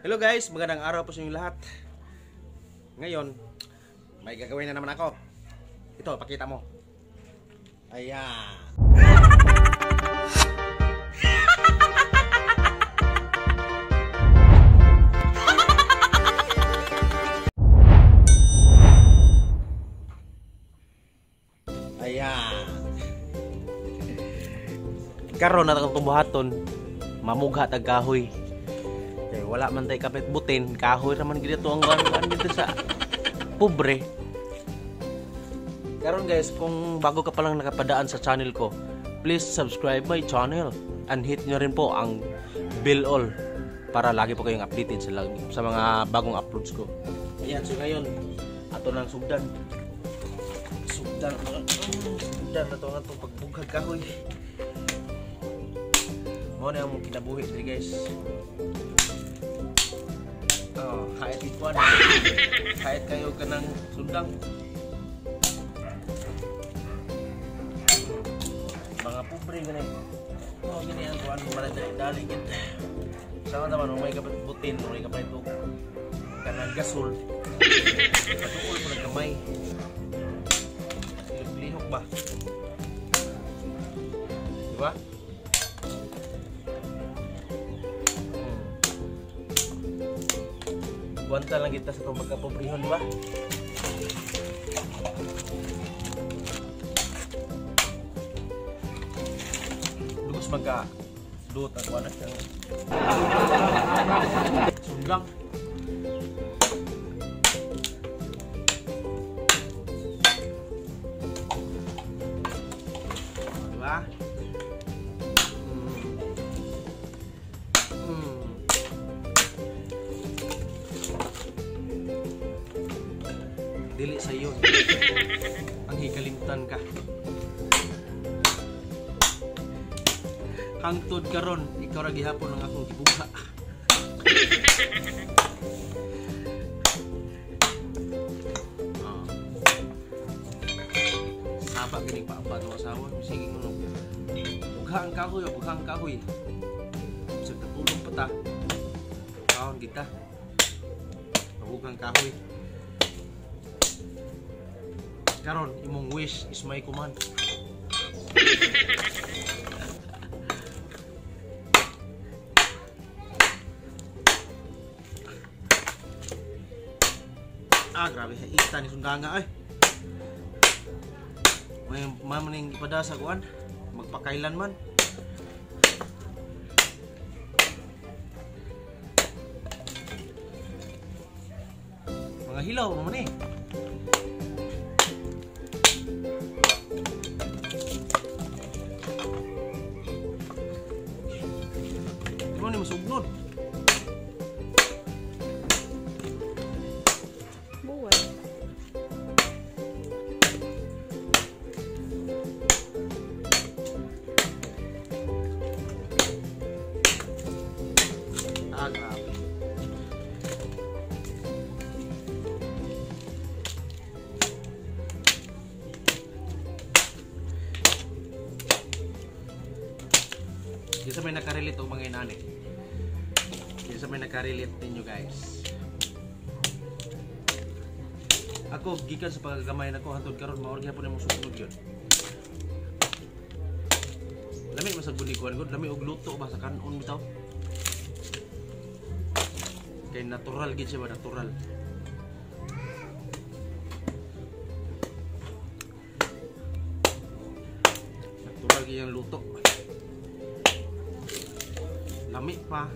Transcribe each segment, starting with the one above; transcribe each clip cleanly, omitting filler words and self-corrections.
Hello guys, magandang araw po sa inyong lahat. Ngayon, may gagawin na naman ako. Ito, pakita mo. Ayan. Ayan. Karon na akong buhaton, mamugha tag kahoy. Kay wala man tay kapit butin, kahoy ra man gid ang kuan dito sa pobre. Karon guys, kung bago ka pa lang nakapadaan sa channel ko, please subscribe my channel and hit nyo rin po ang bell all para lagi po kayong updated sa mga bagong uploads ko. Ayan, so ngayon ato nang sugdan. Sugdan na to nga itong pagbughag kahoy. Mao na ang kinabuhi diri guys. Oh, kahit ikuan. Kahit kayo kanang sundang. Mga pobre gani. Oh, gini ang kuan mo dali gid. Sama naman may kapit butin, may kapit og kanang gasol. Patuol mo ng kamay. Lihok ba? Diba? Guwanta lang kita sa itong pagkapobrehon, di ba? Lugos magka-duot ang kuwan na siyang sundang. Diba? Dili sa iyo. Ang hikalimtan ka. Hangtod karon, ikaw ra gihapon ang akong gibugha. Saba gini pa pa ang asawa, sige kuno. Bugha ang kahoy, bugha ang kahoy. Bisag katulong pa ta. Kaon kita. Bugha ang kahoy. Karon, imong wish is my command. Ah, grabe sa ista ni sundanga ay. May mamaning ipadasa kuan, magpakailan man. Mga hilaw man eh. Ni masugnod. Buwan. Ah, grabe. Di sa may nakarelate og mga inani. Di sa may nakarelate ninyo guys. Ako gikan sa pagkagamay nako hantod karon mao gyapon imong sugnod yun. Lami man sa gud kuan gud, lami og luto ba sa kanon bitaw. Kay natural gid siya ba, natural. Natural gid ang luto. Lami pa.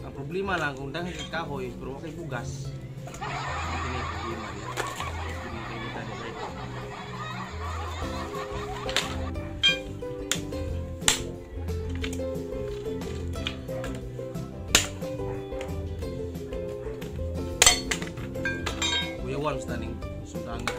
Ang problema lang kung dahil kay kahoy pero wa kay bugas. Ini problema niya. Kuya Juan standing sundanga.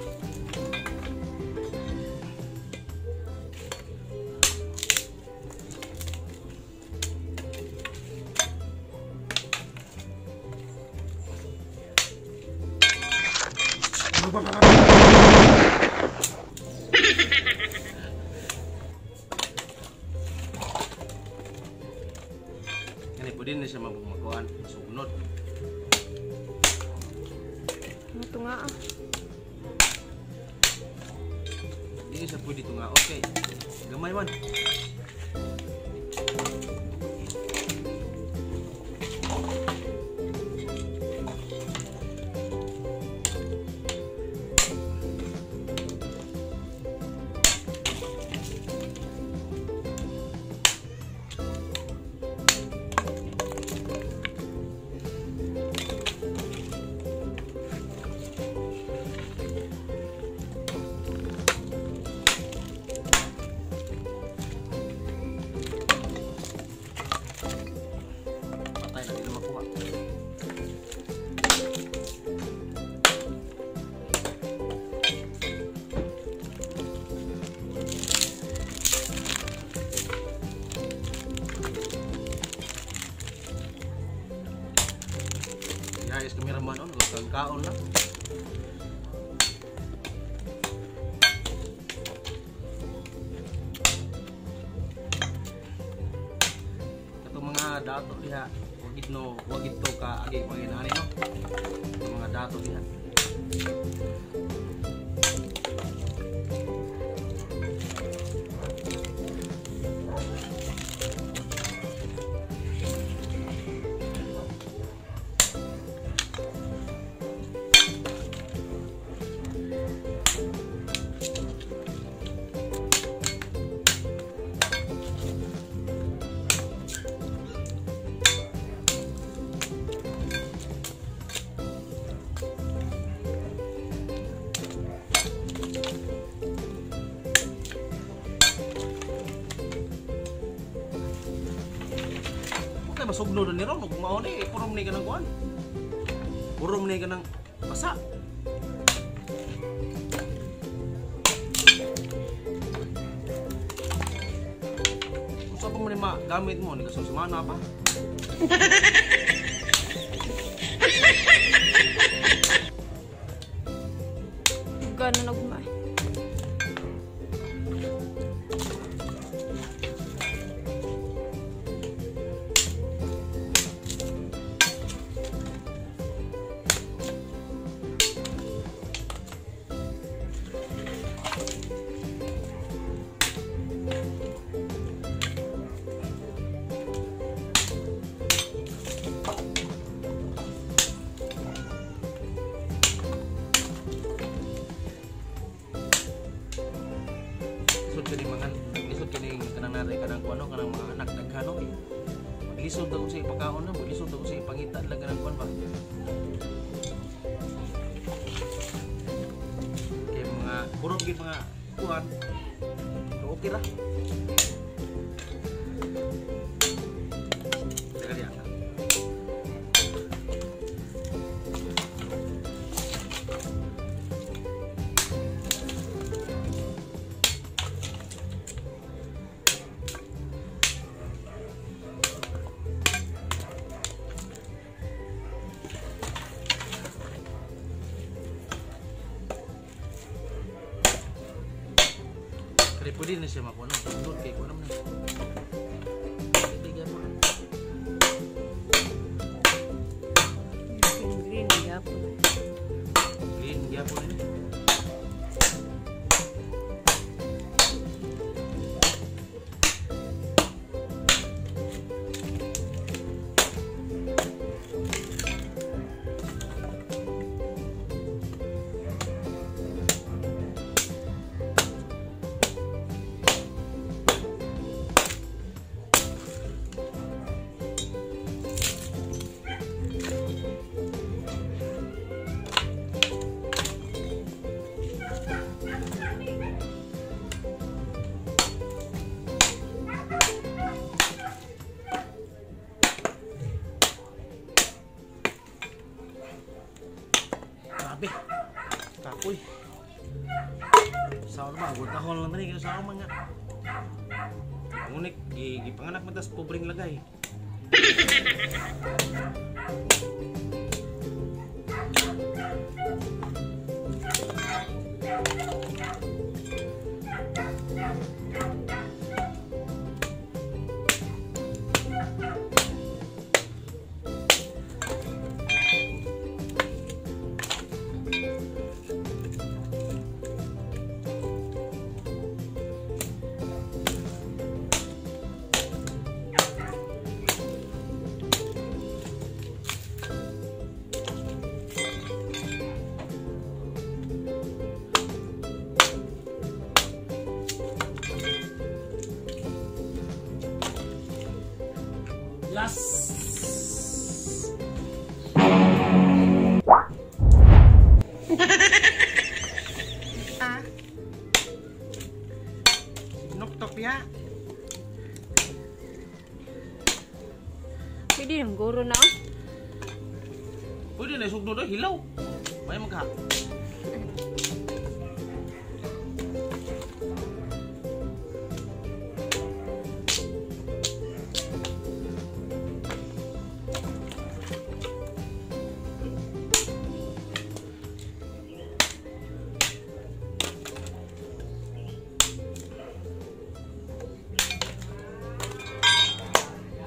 Kani pwede na siya mabugmakuan. makuan, sugnod. Ito nga ah. Hindi siya pwede ito nga. Okay. Gamay man. Patay na, di na makuha. Yayas kameraman on, gusto kaon lang. Katong mga dato diha, wagid no, wagid to ka agi panginani no. Katong mga dato diha. Okay, masugno na ni Ron. Kung mao ni, purom ni ka ng kuwan. Purom ni ka ng basa. Kung saan pa mo ni magamit mo, ni kasong semana pa. Gano'n nagmay. Lisod kini mga lisod kini kanang naray kanang kuno kanang mga anak daghan oy. Maglisod daw sa ipakaon na, maglisod daw sa ipangita lang kanang kuan ba. Kay mga kurog gyud mga kuan. Pero okay ra. Teka diya. Pero pwede na siya makuha ng tundod kay kuha naman. Pwede mo. Green, gyapon. Green gyapon ini. Grabe. Kapoy. Sa ba, gutahol lang diri sa mga. Ngunit gipanganak man tas pobreng lagay. Pwede na isugno doy, hilaw. May magha.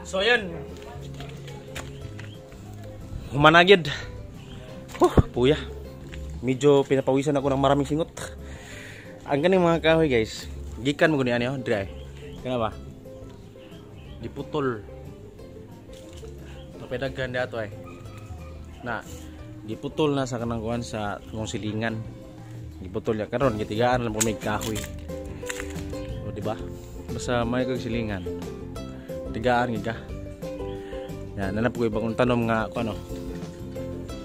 So ayan. Humanagid. Huh, puya. Medyo pinapawisan ako ng maraming singot. Ang ganing mga kahoy, guys. Gikan mo guni ani oh, dry. Kana ba? Giputol. Napedaghan di ato ay. Na giputol na sa kanang kuan sa tungong silingan. Giputol ya karon gitigaan lang po may kahoy. O di ba? Basta may kag silingan. Tigaan gid ka. Yan, nanap ko ibang tanom nga kuan ano.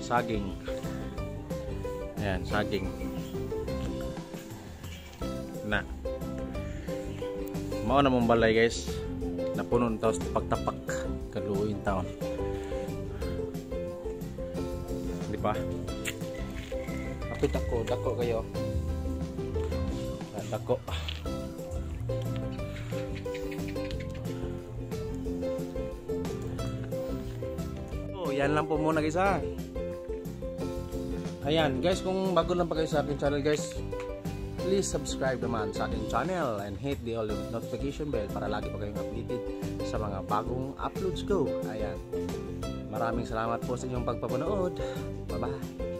Saging. Ayan, saging. Na. Mao na mong balay, guys. Napuno na tapos tapak-tapak. Kaluoy taon. Di ba? Kapit ako, dako kayo. Ah, dako. So, yan lang po muna, guys, ha. Ayan, guys, kung bago lang pa kayo sa aking channel, guys, please subscribe naman sa aking channel and hit the all notification bell para lagi pa kayong updated sa mga bagong uploads ko. Ayan. Maraming salamat po sa inyong pagpapanood. Bye-bye.